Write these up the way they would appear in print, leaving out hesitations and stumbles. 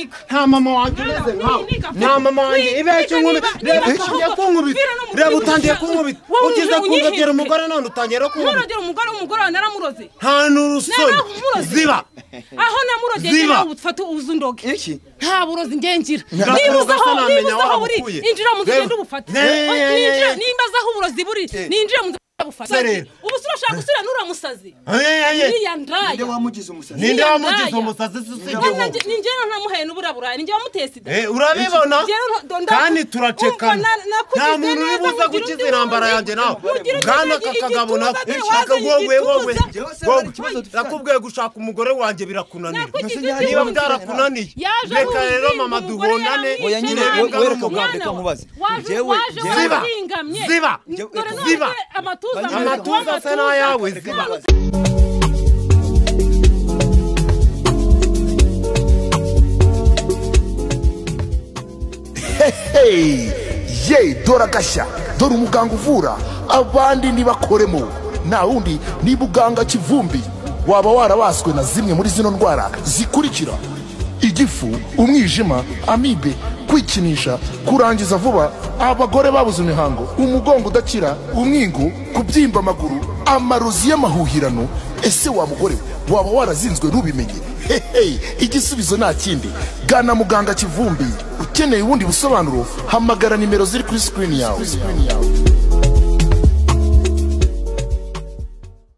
Nta mama wanjye umeze nkawe, nta mama wanjye ibeshya inkumi. Reba utangiye kunkubita, reba utangiye kunkubita, ugize kundogera umugore none utangiye no kunkubita. Nkurogera umugore, umugore wawe naramuroze. Nta n'urusoni. Ziba aho namurogeye nawe ufata uzundoge. Iki nta burozi ngengira. Niba uzaho buri injira mu nzu ugende ubufate. Nimba azaho uburozi buri ninjira mu nzu ubufate. Ubu se urashaka gusubira n'uriya musazi? Iriya ndaya. Ninde wamugize umusazi? Ninde wamugize umusazi? Ni njyewe ntamuhaye n'uburaburayi, ni njyewe wamuteye sida. Urabibona? Kandi turacekana. Nta muntu uri buze gukiza intambara yanjye nawe. Bwana aka kagabo nako wowe wowe nakubwiye gushaka umugore wanjye birakunanira. Niba byarakunaniye reka rero mama duhonane. Reka nkubaze. Ziba ziba ziba amatuza se n'ayawe ziba. Hey, ye dore agashya, dore umuganga uvura abandi ntibakoremo. Nta wundi ni Muganga Kivumbi. Waba warabaswe na zimwe muri zino ndwara zikurikira: igifu, umwijima, amibe, kwikinisha, kurangiza vuba, abagore babuze imihango, umugongo udakira, umwingu, kubyimba amaguru, amarozi y'amahuhirano. Ese wa mugore waba warazinzwe ntubimenye? Hey, igisubizo nta kindi, gana Muganga Kivumbi. Ukeneye ubundi busobanuro hamagara nimero ziri kuri screen yawe.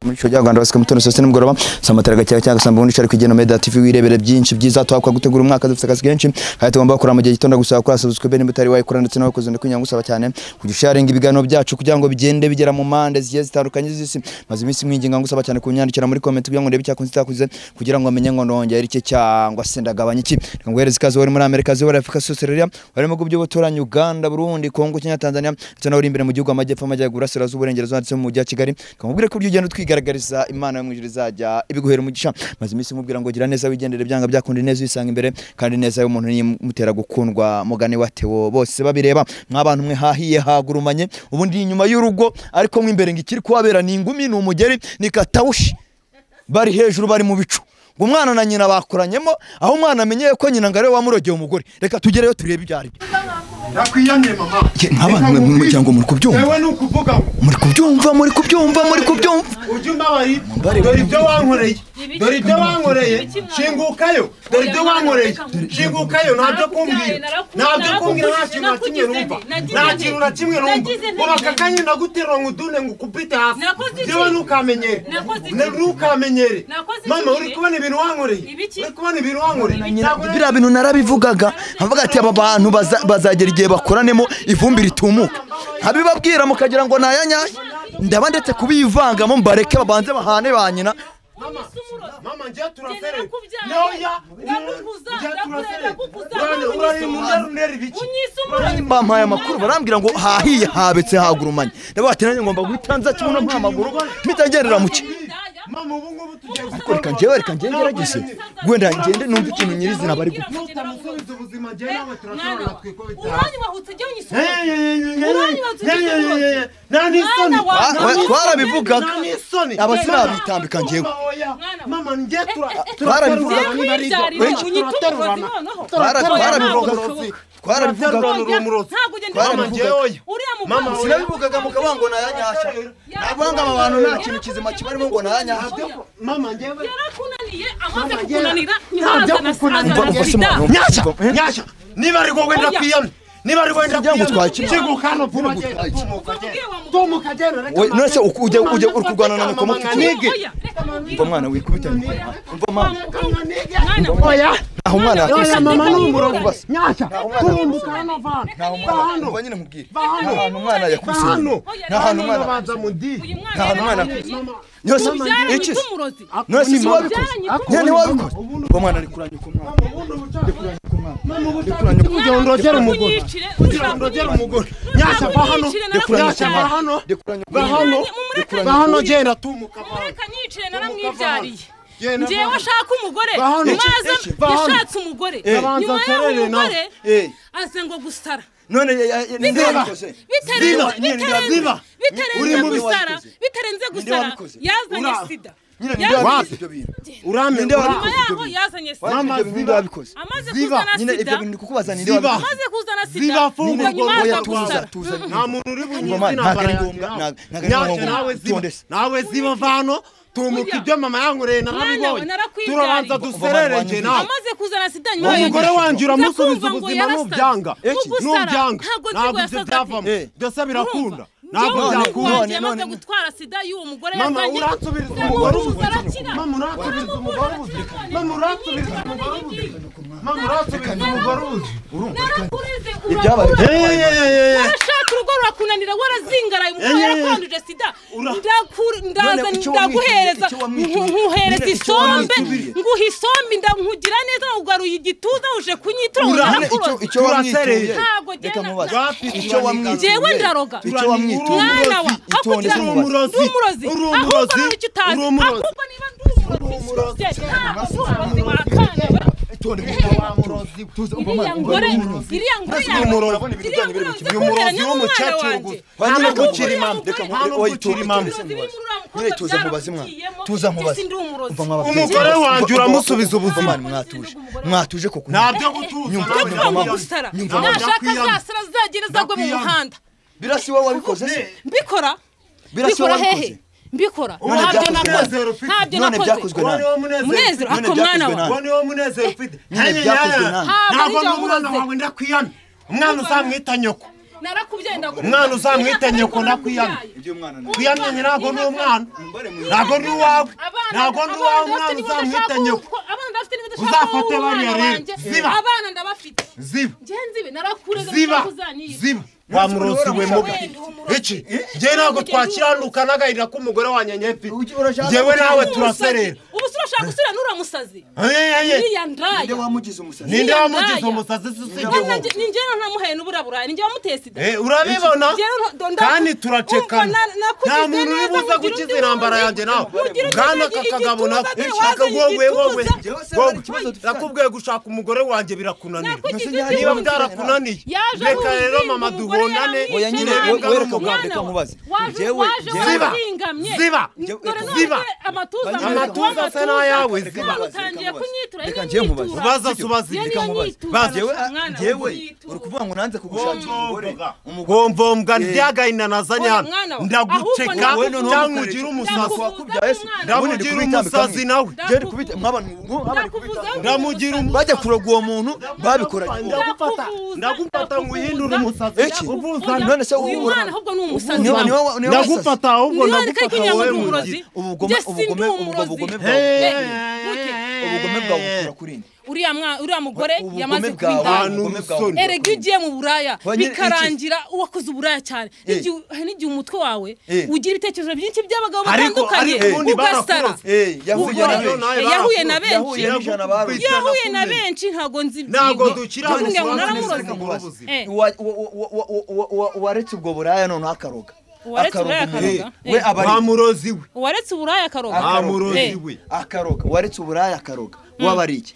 Muri cyo Rwanda basika mutono sose nimugoroba samataraga cyangwa cyangwa samba ubundi cari kugena Media TV wirebere byinshi byiza twakwa gutegura umwaka dufite akazi kenshi kandi tugomba gukora mu gihe gitondo gusaba kwa subscribe nimba utari wayikora ndetse nawe kuzinda kunyanga gusaba cyane kujya ibiganiro byacu kugira ngo bigende bigera mu mande zigiye zitandukanye z'isi. Maze iminsi mwinginga ngusaba cyane kunyandikira muri comment kugira ngo ndebe icyakunze itakuze kugira ngo amenye ngo ndongera iki cyangwa se ndagabanya iki. Reka nguhereze ikaze wari muri Amerika, wari Afrika, Australia, wari mu bihugu by'ubuturanyi Uganda, Burundi, Kongo, Kenya, Tanzania ndetse nawe uri imbere mu gihugu amajyepfo, amajyaruguru, burasirazuba, uburengerazuba ndetse mu mujyi wa Kigali. Reka nkubwire ko ugenda twigaragariza Imana yo mu ijuru izajya ibiguhera umugisha. Maze iminsi mubwira ngo gira neza wigendere byanga byakunda neza uyisanga imbere kandi neza y'umuntu nimutera gukundwa. Mugani wa Theo bose babireba mwabantu mwe hahiye hagurumanye ubundi inyuma y'urugo ariko mwe imbere ngikiri kuhabera ni ingumi ni umugeri ni katawushi bari hejuru bari mu bicu ngo umwana na nyina bakoranyemo aho umwana amenyeye ko nyina ngare wamurogeye umugore. Reka tugereyo turebe ibyo ari byo. Ndakwiyamye mama. Nk'abantu mwe muryango muri kubyumva. Ewe nukuvuga ngo muri kubyumva muri kubyumva muri kubyumva. Ujye umbabari dore ibyo wankoreye. Dore ibyo wankoreye. Shingukayo. Dore ibyo wankoreye. Shingukayo ntabyo kumbwira. Ntabyo kumbwira nta kintu na kimwe numva. Nta kintu na kimwe numva. Ubakakanye ndaguterura ngudune ngukubite hasi. Jewe ntukamenyere. Ntukamenyere. Mama uri kubona ibintu wankoreye. Uri kubona ibintu wankoreye. Biriya bintu narabivugaga. Nkavuga ati aba bantu bazagera igihe bakoranemo ivumbi ritumuka. Nkabibabwira mukagira ngo nayanyashye. Ndaba ndetse kubivangamo mbareke babanze bahane ba nyina. Mama njye turasere. Noya bampaye amakuru barambwira ngo hahiye habetse hagurumanye. Ndavuga ati nanjye ngomba guhita kibuno mpa amaguru mpita ngerera mu ki. Mama ubu ngubu tugiye gukora. Reka njyewe reka njye ngerageze wenda ngende numva ikintu nyirizina bari gupfa. Twarabivugaga aba sinabitambika njyewe. Mama njye twarabivugaga. Sinabivugaga mukaba ngo nayanyasha. Nabanga aba bantu nta kintu kizima kibarimo ngo nayanyasha. Mama njyewe yarakunaniye amaze kukunanira nyuma. Nyasha nyasha niba ari wowe ndakwiyamye. Niba ari wowe ndakwiyamye. Shinguka hano vuba. Tumuka genda. None se ujye uri kurwana na nyoko muke. Umva mwana wikubitanye. Umva mama. Oya. Aho umwana yakise mama n'umurongo. Nyasha turumbuka hano vana. Hano umva nyine nkubwire. Nta hantu umwana yakubise. Nta hantu umwana banza mundi. Nta hantu umwana yakubise. Yose iki? None se wabikoze? Nyane wabikoze? Umva mwana ari kuranyuka umwana. Mama kugira ndogere umugore. Kugira ndogere umugore. Nyasha va hano. Nyasha va hano. Va hano. Va hano genda tumuka. Mureka nyicire naramwibyariye. Njyewe ashaka umugore maze yashatse umugore nyuma y'aho umugore aze ngo gusara. None ninde bitarenze gusara yazanye sida. Nyine ninde wabikoze ibyo bintu? Uramenye nyuma yaho yazanye sida. Mama ninde wabikoze? Amaze kuzana Nyine sida. ibyo bintu kukubaza ninde wabikoze? Amaze kuzana sida. Ziba funga nyuma Oya, aza tuza gusara. Tuza. Nta muntu uri bunyuze Ngoma ntabwo ari intambara ngombwa, yanjye ntabwo ari ngombwa. nawe ziba Tonde se. Nawe ziba vano tumuka ibyo mama yankoreye narabibonye. Narakw'ibyariye. Turabanza duserere nje nawe. Amaze kuzana sida nyuma Umugore wanjye uramusubiza Ndakumva ngo ubuzima yarasaze. nubyanga. Mugusara, Nubyanga ntabwo nzi ngo ntabwo ibyo yasaze ate. byavamo byose birakunda ntabwo Ntabwo byakunda. wanjye yamaze gutwara sida y'uwo mugore Mama yazanye. uransubiriza umugore Ndamuvuza ubuzima. arakira. Mama uransubiriza umugore ubuzima. Mama uransubiriza umugore ubuzima. Mama uransubiriza umugore ubuzima. Narakureze Ibyabaye urakura. Eh. Warashaka urugo rurakunanira warazingaraye umugore yarakwanduje sida. Ndaza None icyo ndaguhereza wamwituriye, icyo wamwituriye, nkuhereza nyine icyo isombe wamwituriye. nguha isombe ndankugira neza ugaruye igituza uje kunyitura ngo Nyine narakuroze. icyo wamwituriye. Ntabwo Reka genda- mubaze. Wapi Icyo wamwituriye. Njyewe ndaroga. Icyo wamwituriye. Mwana wa Itonde hakurya se mubaze. ndi umurozi Uri ahubwo umurozi. nawe icyo utazi Uri umurozi. ahubwo niba ndi umurozi ntabwo ndi umurozi wakana we. Itonde tuza umva Iriya mwana, ngore umva iriya ngore Mbese yawe uyu murozi urabona ibintu iriya byanyu biri ngore mu uzi kibuga. Uyu murozi kunteranya n'umwana w'umukecuru wanjye. gusa. Nta nubwo Ahubwo ukiri uriya mama. mugore- Nta nubwo ukiri mama. Uburozi biri muri uriya mukobwa Nyine tuza mubaze mwana. byaramugiyemo, Tuza mubaze. njye sindi umurozi. Umva mwaba Umugore wanjye uramusubiza ubuzima. Mwana mwatuje. Mwatuje koko. Ntabyo gutuza. Nyumva, nawe Byo kuvuga ngo ndakwiyamye. gusara Nyumva, nashaka ndakwiyamye. azasara azagere azagwe mu Ndakwiyamye. muhanda. Birasi wowe wabikoze se? Mbikora Birasi mbikora wowe wabikoze? hehe mbikora None ntabyo byakozwe nakoze nande? ntabyo None nakoze byakozwe Uwo nande? niwo munezero. Munezero None ako mwana byakozwe wa nande? Uwo niwo munezero ufite. Nyine byakozwe nande? Ntabwo Ntabwo ari ndi umwana njye wawe ndakwiyamye. Umwana uzamwita nyoko. Narakubyaye ndakubyaye. Umwana uzamwita nyoko ndakwiyamye. Ibyo umwana nawe. Kwiyamye ntabwo ndi umwana. Ntabwo ndi uwawe. Ntabwo ndi uwawe umwana uzamwita nyoko. Abana ndabafite niba udashaka Uzafate wowe bariya umwana rero. wanjye. Ziba. Abana ndabafite. Ziba. Njye nzibe narakureze Ziba. ndashaka uzanyice. Ziba. Wa murozi we mubi. Iki njye ntabwo twakiranuka n'agahinda k'umugore wanjye nyepfi. Urashaka Njyewe nawe Umusazi. turaserera. Ubu se urashaka gusubira n'uriya musazi? Eh. Iriya ndaya. Ninde wamugize umusazi? Ninde wamugize umusazi se usibye wowe? Ni njye ntamuhaye n'uburaburayi ni njye wamuteye sida. Urabibona Njyewe kandi turacekana Umva, nakugize nta muntu uri neza, buze nkugira gukiza undi intambara murozi. yanjye nawe Nkugira undi bwana murozi, aka kagabo igituza nako dore shaka wazanye wowe wowe igituza. Njyewe se wowe hari ikibazo dufitanye. nakubwiye gushaka umugore wanjye birakunanira Nakugize Niba niba undi. byarakunaniye Yaje reka rero ahuzinga, mama umugore duhonane yaramwishe Oya nyine nabi. we- wereka Mwana reka wa, mubaze. waje Njyewe- waje njyewe- wazingamye. Ziba. Dore none Ziba. amatuza Amatuza se n'ayawe, None ziba. utangiye kunyitura Reka niyo njyewe mubaze. nyitura. Ubaza se ubaza Iyo iki? niyo Reka mubaze. nyitura, Baza. Njyewe mwana wa, njyewe nyitura. uri kuvuga ngo nanze kugushakira umugore. Umugore Gombombwa ryagahinda nazanye Oya, hano mwana wa, ndaguceka ahubwo Wowe noneho cyangwa ugire umusazi Ndakuvuza wakubyaye se? umwana. Ndamugira umusazi nawe. Njyewe ndi kubita mwaba mwaba ndi kubita. Ndakuvuza Ndamugira umusazi. Bajya kuroga uwo muntu babikora. Ndagufata ndagufata nguhindure umusazi Iki? uvuza None se uyu ubu- mwana ahubwo ni umusazi Niwe wawe. niwe niwe ndagufata ahubwo Niwe ariko ndagufata kugira ngo wowe ndi umurozi. mugira Ubugome Njye si ndi ubugome ubwo umurozi. bugome bwawe. Gute? Ubugome bwawe bukura kuri nde? Uriya mugore Ubugome yamaze kuba bwawe, indaya. ubugome bwawe bukura Erega iyo kuri nde? ugiye mu buraya Wa nyine iki? bikarangira uwakoze uburaya cyane Eh. n'igihe umutwe wawe Eh. ugira ibitekerezo byinshi by'abagabo Ariko- batandukanye ariko ubundi ugasara barakuroze. Yahuye na Ubwo- benshi. Yahuye na benshi. Yahuye n'ijana baroze. Yahuye na benshi ntabwo nzi Ntabwo ibyo. dukira Ndavuga ngo hano, naramuroze. reka mubaze. Waretse ubwo buraya noneho akaroga. Uwaretse uburaya umuntu. akaroga. We aba ari wa murozi we Uwaretse uburaya akaroga. wa murozi Eh. we akaroga. Waretse uburaya akaroga. Waba ari iki?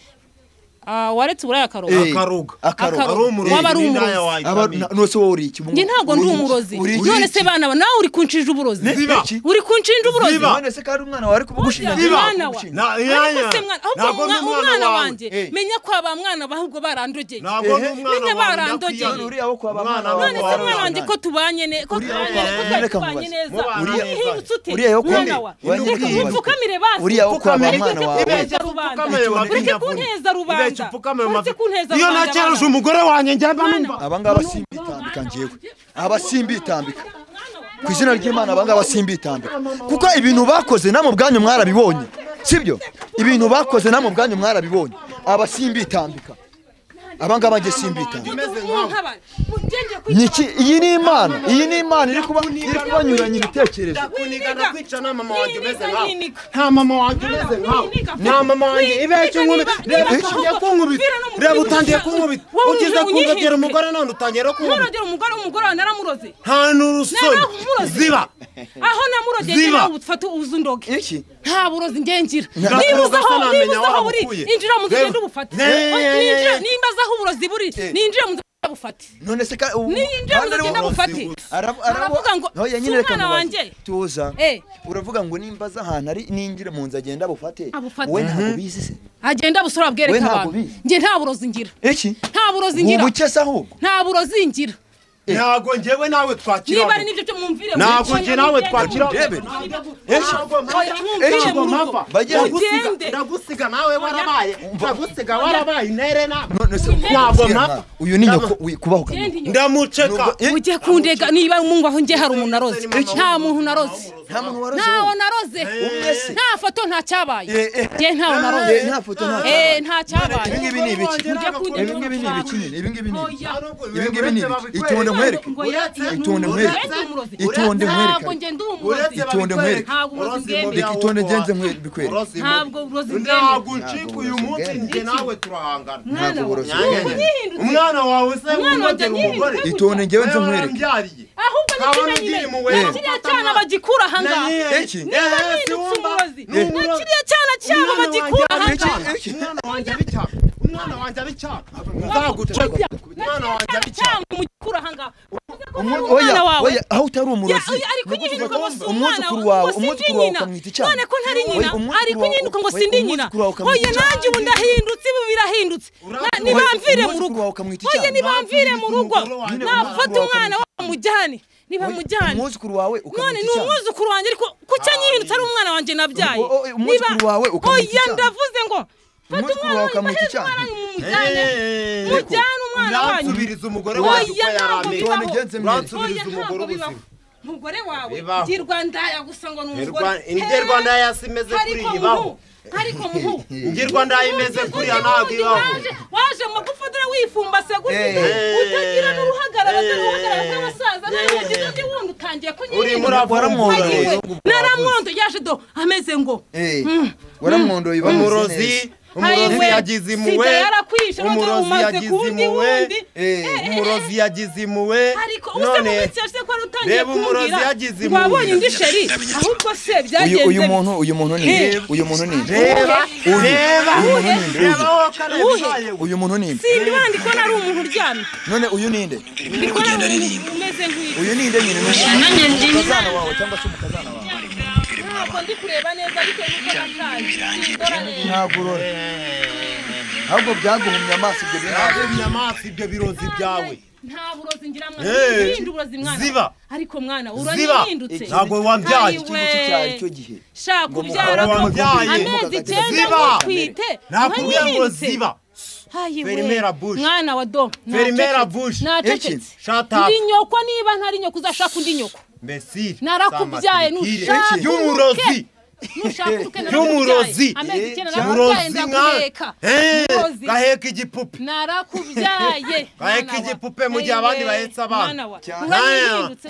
Uwaretse uburaya akaroga. Akaroga. Akaroga. Ari umurozi Waba ari n'indaya umurozi. Aba wayitamira. nose wowe uri iki? Njye ntabwo ndi umurozi. Uri iki? None se bana nawe uri kunshinja uburozi. Ziba. Iki? Uri kunshinja uburozi. Ziba. None se kandi umwana wawe ari kubugushinja Ziba. Mwana wa. Na- Ariko yaya. se mwana, ahubwo Ntabwo ndi umwana umwana wawe. wanjye Eh. menya ko aba mwana ahubwo barandogeye. Ntabwo ndi umwana Menya wawe barandogeye. ndakwiyamye. Uriya wo kwa ba Umwana mwana wawe None se wawe mwana wanjye ko tubanye ne ko Uriya tubanye wo ko kwa- twari reka tubanye mubaze. neza. Mubana neza. Wihindutse ute? Uriya wo kwa- Mwana wa. Wa- Reka Uriya- mupfukamire basi. Uriya wo kwa ba Reka mwana wawe. kunteza rubanda. Upfukame ayo mavi Ureke nyavuna. kunteza rubanda. Ibeshye upfukame ayo mavi. Ureke kunteza Iyo rubanda, nakereje bana. umugore wanjye njya mba numva Abangaba simbitambika njyewe. Aba simbitambika. Ku izina ry'Imana abangaba simbitambika. Kuko ibintu bakoze namwe ubwanyu mwarabibonye. Sibyo? Ibintu bakoze namwe ubwanyu mwarabibonye. Aba simbitambika. Abangaba njye simbitambika. Niki iyi ni Imana, iyi ni Imana iri kuba iri kubanyuranya ibitekerezo. Ndakuniga ndakwica nta mama wanjye umeze nkawe. Niga. Nta mama wanjye umeze nkawe. Niga. Nta mama wanjye ibeshye inkumi. Reba Niga. utangiye kunkubita. Vira no mu Reba kibuga. utangiye kunkubita. Wowe Ugize unyihinduke. kundogera umugore none utangiye no kunkubita. Nturogera umugore umugore wawe naramuroze. Nta n'urusoni. Naramuroze. Ziba. Aho namurogeye Ziba. nawe ufate uzundoge. Iki? Nta burozi njye ngira. Ndakuroga Niba uzi aho se namenya niba uzi aho buri wabukuye. injira mu nzu Reba. ugende ubufate. Ne- Ninjira nimba azi aho uburozi buri ninjira mu nzu bufate. None se ka ninjira mu nzu agenda bufate. Aravuga ngo nyine reka umwana wanjye tuza. Uravuga ngo nimba za ahantu ari ninjira mu nzu agenda bufate. Wowe ntabwo bizi se. Agenda busora bwereka abantu. Nge nta burozi ngira. Iki? Nta burozi ngira. Ubuke se ahubwo. Nta burozi ngira. Ntago njyewe nawe twakira. Niba ari nibyo byo mwumvire. Ntago nje nawe twakira. Ndagusiga nawe warabaye. Ndagusiga warabaye inere na. Ntago mpapfa. Uyu ni nyoko kubaho ndamuceka. Ujye kundega niba mungu aho nge hari umuntu naroze. Nta muntu naroze. Nta muntu waroze. Ntawo naroze. Nta foto nta cyabaye. Nge ntawo naroze. Nta foto nta cyabaye. Nta cyabaye. Ibi ngibi ni ibiki? Ibi ngibi ni ibiki? Ibi ngibi ni ibiki? Ibi ngibi ni ibiki? Itonde nkwereke. Itonde nkwereke. Itonde nkwereke. Ntabwo nge ndi umurozi. Itonde nkwereke. Ntabwo uburozi bwemeye. Reka itonde ngenze nkwereke bikwereke. Ntabwo uburozi bwemeye. Ntabwo ncika uyu munsi nge nawe turahangana. Ntabwo uburozi. Umwana wawe se umugera umugore. Itonde ngewe nze nkwereke. Ahubwo ni kiriya cyana bagikura aha ngaha. Iki? Niba mpindutse umurozi. Na kiriya cyana cyabo bagikura aha ngaha. Umwana wanjye abicyaha. Umwana wanjye abicyaha. Nzaguceka. Umwana wanjye abicyaha. Mugikura aha ngaha. Oya, oya, aho utari umurozi. Ariko nyihinduka ngo si umwuzukuru wawe, umwuzukuru wawe ukamwita icyaha. None ko ntari nyina, ariko nyihinduka ngo sindi nyina. Oya nanjye ubu ndahindutse, ibi birahindutse. Nibamvire mu rugo. Oya nibamvire mu rugo. Nafata umwana wamujyane. Nibamujyane. Umwuzukuru wawe ukamwita icyaha. None ni umwuzukuru wanjye ariko kucya nyihindutse ari umwana wanjye nabyaye. Umwuzukuru wawe ukamwita icyaha. Oya ndavuze ngo fata umwana wawe ukamwita mujyane. Mujyane umwana wanyu. Uransubiriza umugore wanjye uko yarameye. Uransubiriza umugore ubuzima. Umugore wawe ngirwa ndaya gusa ngo ni umugore. Ingirwa ndaya simeze kuri ibaho. Ariko muhu. Ingirwa ndaya imeze kuri ntabwo ibaho. Waje magufa dore wifumbase gutya utagira n'uruhagarara n'uruhagarara nk'abasaza nawe ugize undi wundi utangiye kunyirira. Waramwondoye. Naramwondoye yaje do ameze ngo. Waramwondoye umurozi. Umurozi yagize impuhwe. Umurozi yagize impuhwe. Umurozi yagize impuhwe. None reba umurozi yagize impuhwe. Wabonye indi sheri ahubwo se byagenze. Uyu muntu ni uyu muntu ni reba reba uyu muntu ni sindi bandi ko nari umuntu uryamye. None uyu ninde? Ndi kugenda aririmba. Uyu ninde nyine? Umukazana wawe cyangwa se umukazana wawe? Ntabwo ndi kureba neza bitewe n'uko nashaje. Ntabwo urora. Ahubwo byaguhumye amaso ibyo bintu. Byaguhumye amaso ibyo birozi byawe. Nta burozi ngira mwana. Ninde uburozi mwana? Ziba. Ariko mwana uranyihindutse. Ntabwo wambyaye. Iki cyari cyo gihe. Shaka kubyara amezi 9 utwite. Nakubwiye ngo ziba. Ferimera Bush. Mwana wa do. Ferimera Bush. Nacecetse. Shut up. Ndi nyoko niba ntari nyoko uzashaka undi nyoko. Mbese narakubyaye nushaka y'umurozi. Nushaka y'umurozi. Amezi 9 narakubyaye ndaguheka. Gaheka igipupe. Narakubyaye. Gaheka igipupe mu gihe abandi bahetse abana.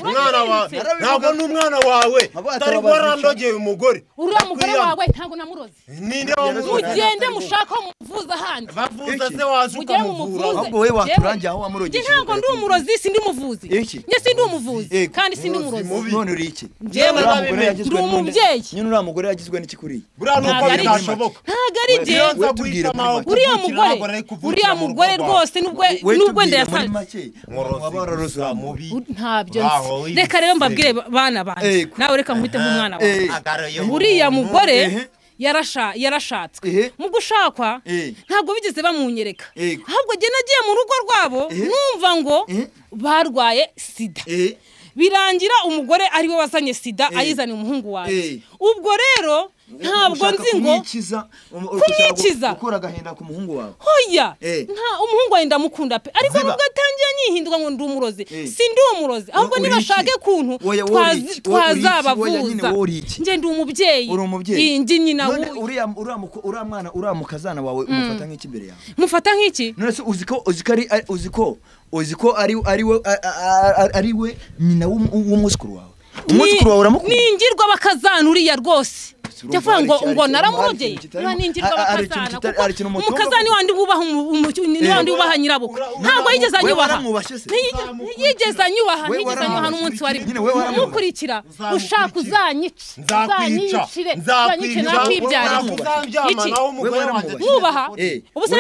Umwana wawe ntabwo n'umwana wawe utari warandogeye umugore. Uriya mugore wawe ntabwo namuroze. Ninde wamuroze? Ugende mushaka muvuza ahandi. Bavuza se waje ukamuvura. Ahubwo wowe waturangiye aho wamurogeje. Ntabwo ndi umurozi sindi umuvuzi. Nge sindi umuvuzi kandi sindi umurozi. None uri iki? Ndi umubyeyi. Nyine uriya mugore yagizwe n'iki kuriya? Buriya nuko bitashoboka. Ntabwo ari jye. Uriya mugore rwose nubwo ndayasanze. Ntabyo nzi. Reka rero mbabwire bana banjye. Nawe reka nkwite nk'umwana wawe. Uriya mugore yarashatswe. Mu gushakwa ntabwo bigeze bamunyereka. Ahubwo jye nagiye mu rugo rwabo numva ngo barwaye sida. Birangira umugore ari we wazanye sida ayizanye umuhungu wanjye. Ubwo rero ntabwo nzi ngo kumwikiza gukura agahinda ku muhungu wawe. Hoya nta umuhungu wanjye ndamukunda pe, ariko nubwo atangiye nyihinduka ngo ndi umurozi sindi umurozi, ahubwo nibashake kuntu twazabavuza. Nge ndi umubyeyi. Ndi nyina uriya mwana uriya mukazana wawe umufata nk'iki imbere yawe? Mufata nk'iki? None se uzi ko ari we nyina w'umwuzukuru wawe? Umwuzukuru wawe uramukunda? Ningirwa bakazana uriya rwose. Jya ngo naramurogeye ningirwa bakazana kuko umukazana ni wandi wubaha ni wandi wubaha nyirabukwe ntabwo yigeze anyubaha yigeze anyubaha ntigeze anyubaha n'umunsi wari mukurikira ushaka uzanyice uzanyicire uzanyice nakwibyarira iki mwubaha ubu se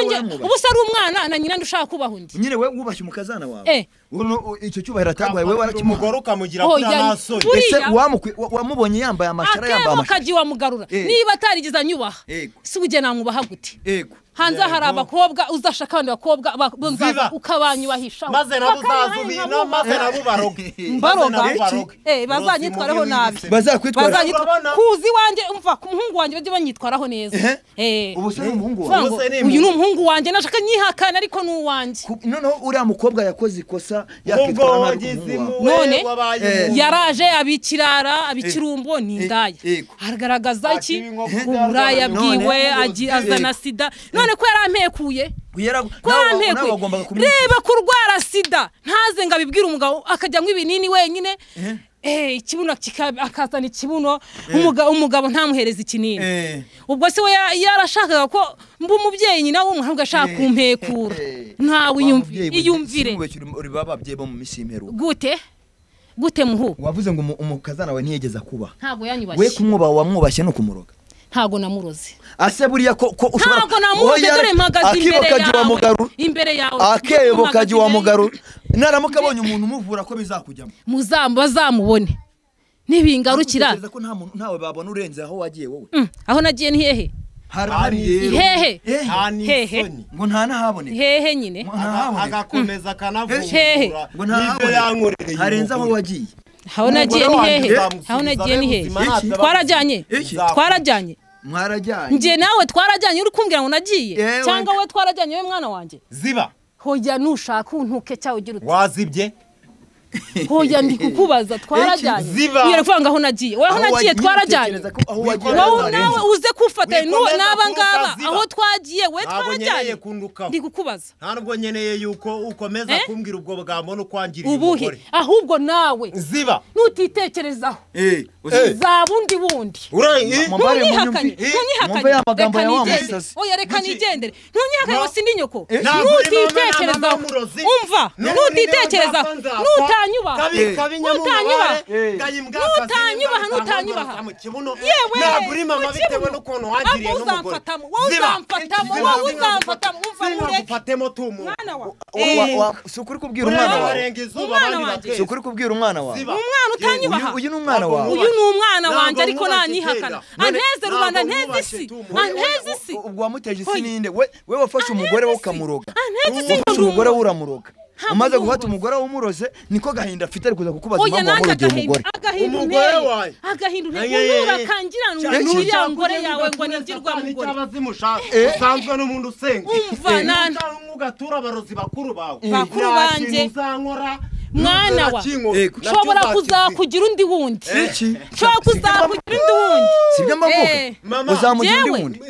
ari umwana na nyina ndushaka kubaha undi nyine we wubashye umukazana wawe icyo cyubahiro atagwaye we warakimugore ukamugira kuri naso ese wamubonye yambaye amashara yambaye amashara kaji wamugarura niba atarigeze anyubaha si ujye namwubaha gute hanze hari abakobwa uzashaka abandi bakobwa ukabanyubahishaho maze nabo uzazubina maze nabo baroge mbaroga bazanyitwaraho nabi kuzi wanjye umva ku muhungu wanjye bajye banyitwaraho neza ubu se ni umuhungu wawe uyu ni umuhungu wanjye nashaka nyihakana ariko ni uwanjye noneho uriya mukobwa yakoze ikosa yakitwara nabi ku muhungu wawe none yaraje abikirara abikirumbo ni indaya aragaragaza iki uburaya bwiwe azana sida none ko yarampekuye ko yarampekuye reba kurwara sida ntaze ngo abibwire umugabo akajya anywa ibinini wenyine ikibuno akazana ikibuno umugabo ntamuhereze ikinini ubwo se we yarashakaga ko mba umubyeyi nyina w'umuhanga ashaka kumpekura ntawe iyumvire gute gute muhu wavuze ngo umukazana we ntiyigeze akuba ntabwo yanyubashye we kumwubaha wamwubashye no kumuroga ntago namuroze ase buriya ko ushobora ntago namuroze dore mpagaze imbere yawe imbere yawe akebo kaji wa mugaru naramuka abonye umuntu umuvura ko bizakujyamo bazamubone nibingarukira ko nta muntu ntawe babona urenze aho wagiye wowe aho nagiye ni hehe hehe hehe ngo nta nahaboneka hehe nyine agakomeza kanavura ngo nta harenze aho wagiye aho nagiye ni hehe aho nagiye ni hehe twarajyanye twarajyanye mwarajyanye njye nawe twarajyanye uri kumbwira ngo nagiye cyangwa we twarajyanye we mwana wanjye ziba hoya nushaka untuke cyangwa ugira uti wazibye hoya ndi kukubaza twarajyanye ugiye kuvuga ngo aho nagiye wowe aho nagiye twarajyanye wowe nawe uze kufata n'aba ngaba aho twagiye we twarajyanye ndi kukubaza ntabwo nkeneye yuko ukomeza kumbwira ubwo bwambo no kwangirira umugore ahubwo nawe ziba nutitekerezaho zaba undi wundi ntunyihakanye ntunyihakanye reka nigendere oya reka nigendere ntunyihakanye ngo sindi nyoko nutitekerezaho umva nutitekerezaho nutanyubaha nutanyubaha nutanyubaha nutanyubaha yewe ntabwo uri mama bitewe n'ukuntu wangiriye n'umugore wowe uzamfatamo wowe uzamfatamo umva mureke mwana wa si ukuri kubwira umwana wawe si ukuri kubwira umwana wawe umwana utanyubaha uyu ni umwana wawe uyu ni umwana wanjye ariko nanyihakana anteze rubanda anteze isi anteze isi ubwo wamuteje isi ninde we wafashe umugore we ukamuroga wafashe umugore we uramuroga umaze gufata umugore w'umuroze niko gahinda afite ari kuza kukubaza impamvu wamurogeye umugore umugore wawe agahinda unteye urakangira n'uriya ngore yawe ngo ningirwa mugore usanzwe n'umuntu usenga umva nana ugatura abarozi bakuru bawe bakuru banjye mwana wa nshobora kuzakugira undi wundi nshobora kuzakugira undi wundi sibyo mbavuga uzamugira undi wundi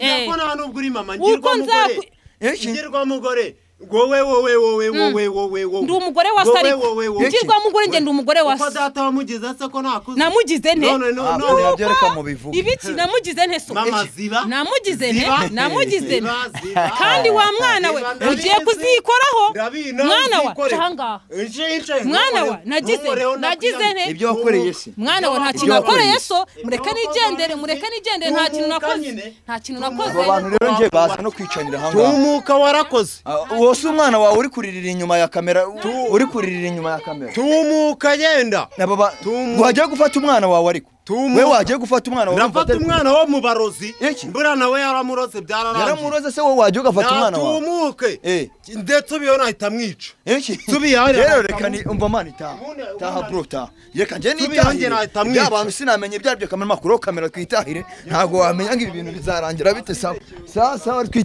uko nzakugirwa mugore wowe wowe wowe wowe wowe wowe ndi umugore wa sariko ngirwa mugore nge ndi umugore wa uko data wamugize se ko nakuze namugize nte none none byereka mu bivuga ibiki namugize nte so mama ziba namugize nte namugize nte kandi wa mwana we ugiye kuzikoraho mwana wa cyangwa mwana wa nagize nagize nte ibyo wakoreye se mwana wa nta kintu nakoreye so mureke nigendere mureke nigendere nta kintu nakoze nta kintu nakoze abantu rero nge baza no kwicanira ahangaha tumuka warakoze wose umwana wawe uri kuririra inyuma ya kamera uri kuririra inyuma ya kamera tumuka yenda wagiye gufata umwana wawe ariko we wagiye gufata umwana wawe nafata umwana wo mu barozi mbura nawe yaramuroze byararangiye yaramuroze se wowe wagiye ugafata umwana wawe natumuke ndetse ubiyo nahita mwica rero reka ni umva mani taha taha bro taha reka njye nitahire bya bantu sinamenye ibyo aribyo kamera makuru kamera twitahire ntabwo wamenya ngo ibi bintu bizarangira bite sawa sawa sawa twitahire.